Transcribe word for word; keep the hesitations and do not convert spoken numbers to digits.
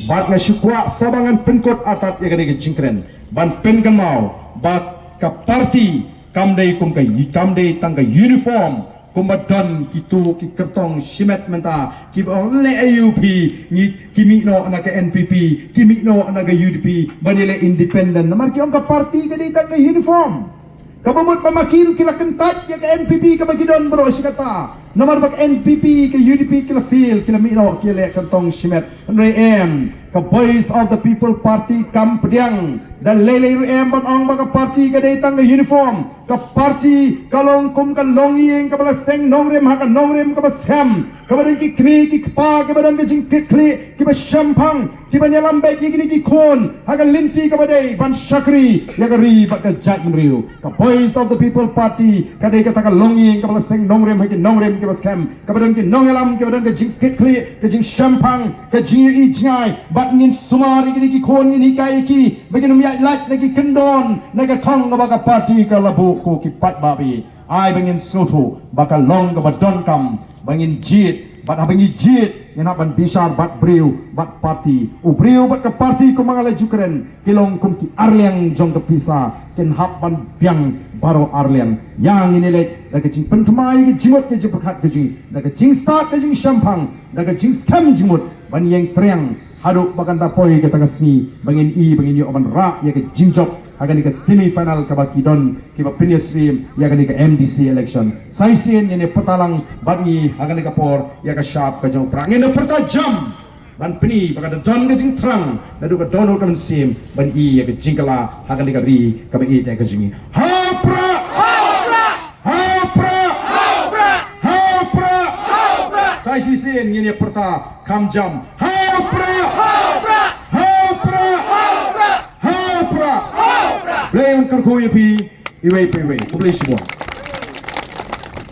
Bad nga shu kwah sa ba ngan pynkut artat ïa kane ka jingkren ban pynkynmaw ba ka party kam dei kum ka, kam dei tang ka uniform kumba don kito ki kyrtong shimet mynta kiba ong leh A U P, ngi ki mih noh na ka N P P, ki mih noh na ka U D P ban ïaleh independent. Namar ki ong ka party ka dei tang ka uniform. Kaba mut ba ma ki ruh ki la kyntait ïa ka N P P kaba ki don baroh shi katta. Namar ba ka N P P ka U D P ki la fail, ki la mih noh ki ïaleh kyrtong shimet. Hynrei em, ka Voice of the People Party kam pdiang. Da lei lei ruh em ban ong ba ka party ka dei tang ka uniform. Ka party ka long kum ka longïing kaba la seng nongrim ha ka nongrim kaba skhem, kaba don ki kmie ki kpa, kaba don ka jingkitkhlieh, kiba shemphang, kiba ïalam beit ïa kine ki khun ha ka lynti kaba dei ban shakri ïa ka ri bad ka jaitbynriew. Ka Voice of the People Party ka dei kata ka longïing kaba la seng nongrim ha ki nongrim kiba skhem, kaba don ki nongïalam, kaba don ka jingkitkhlieh, ka jingshemphang, ka jingïohi jngai, bad ngin sumar ïa kine ki khun, ngin hikai ïa ki ba kin ym ïaid lait na ki kyndon na ka thong kaba ka party ka la buh ko ki paidbah. Ai ba ngin sngewthuh ba ka long kaba donkam ba ngin jied, bad haba ngi jied ngin hap ban bishar bad briew bad party. U briew bad ka party kumba nga la ju kren ki long kum ki arliang jong ka pisa, kin hap ban biang baroh arliang. Ïa ngin ïaleh da ka jingpynthymmai ka jingmut ka jingpyrkhat ka jing, da ka jingstad ka jingshemphang, da ka jingskhem jingmut ban ïeng triang haduh ba kan da poi kata ka sngi ba ngin i ba ngin ïoh ban rah ïa ka jingjop ha kane ka semi final kaba ki don kiba pynïasyriem ïa kane ka M D C election. Sa shisien ngin ïa pyrta lang bad ngi ha kane ka por ïa ka shap ka jong u Prah. Ngin ïa pyrta jam ban pyni ba ka da don ka jingthrang naduh ka dohnud ka mynsiem ban i ïa ka jingkylla ha kane ka ri kaba ïeit ïa ka jong ngi. Ha u Prah! Ha u Prah! Ha u Prah! Sa shisien ngin ïa pyrta kham jam. Ha u Prah! Ha u Prah! Blei un kyrkhu ïa phi iwei pa iwei. Khublei shibun.